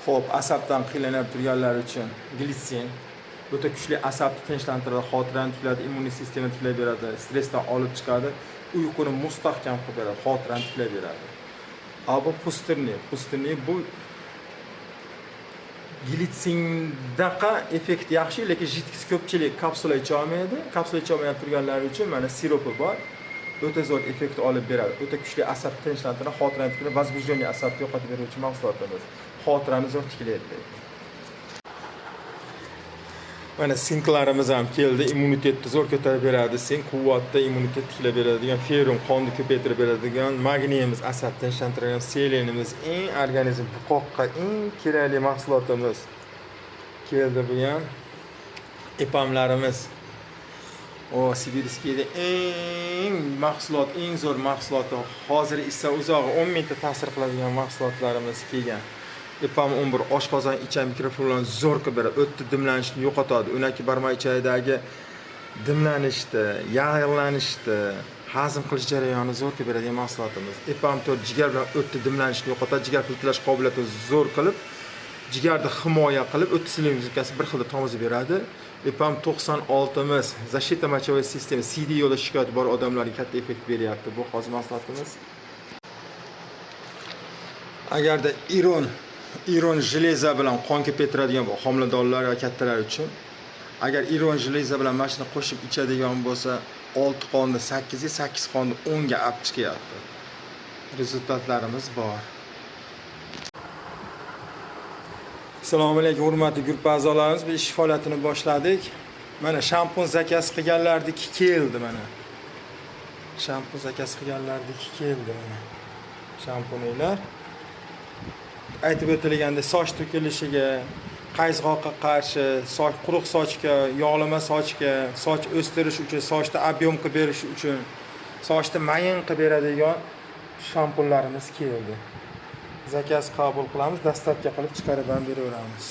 Xo'p, asabdan qiynalib turganlar uchun glitsin o'ta kuchli asabni tinchlantiradi, xotirani tiklaydi, immuniy sistemani tiklab beradi, stressdan olib chiqadi, uyquni mustahkam qilib beradi, xotirani tiklab beradi. A bu pustırni, pustırni bu glitsindaqa effekt yaxshi, lekin жидкость ko'pchilik kapsula icha olmaydi. Kapsula icha olmay turganlar uchun mana siropi bor. O'ta zo'r effekt olib beradi. O'ta kuchli asab tinchlantiradi, xotirani tiklaydi, возбуждение asabni yo'qotib beruvchi mahsulotimiz. Xotirani zo'r tiklaydi. Mana sinklarimiz ham keldi, immunitetni zo'r ko'tarib beradi, sink quvvatni, immunitet tiklab beradigan, ferrum qonni ko'paytirib beradigan, magniyimiz asab tinchlantiradigan, selenimiz eng organizm buqoqqa eng kerakli mahsulotimiz keldi bu ham. Epamlarimiz. O, Sibirskiyda eng mahsulot, eng zo'r mahsuloti, hozir esa uzog'i 10 mingta ta'sir qiladigan mahsulotlarimiz kelgan. Epam 11 oshqozon ichak mikroflorani zo'r qilib beradi, o'tni dimlanishni yo'qotadi, 12 barmoq ichagidagi dimlanishni, yag'lanishni, hazm qilish jarayonini zo'r qilib beradigan mahsulotimiz. Epam 4 jigar bilan o'tni dimlanishni yo'qotadi, jigar filtrlash qobiliyatini zo'r qilib, jigarni himoya qilib, o't silimizkasi bir xilda tomizib beradi. Epam 96miz защита мочевой системы, CD yo'lda shikoyati bor odamlarga katta effekt beryapti bu hozir mahsulotimiz. Agarda iron железо bilan qon ko'paytiradigan homiladorlar va kattalar uchun, agar iron железо bilan mana shuni qo'shib ichadigan bo'lsa, 6 qonni 8 ga, 8 qonni 10 ga olib chiqyapti. Rezultatlarimiz bor. Assalomu alaykum hurmatli guruh a'zolarimiz, biz ish faoliyatini boshladik. Mana shampun zakaz qilganlarniki keldi mana. Shampun zakaz qilganlarniki keldi mana. Shampuninglar. Aytib o'tilganda soch to'kilishiga, qayzg'oqqa qarshi, soch quruq sochga, yog'lama sochga, soch o'stirish uchun, sochni объем qilib berish uchun, sochni mayin qilib beradigan shampunlarimiz keldi. Zakaz qabul qilamiz, доставка qilib chiqarib ham beraveramiz.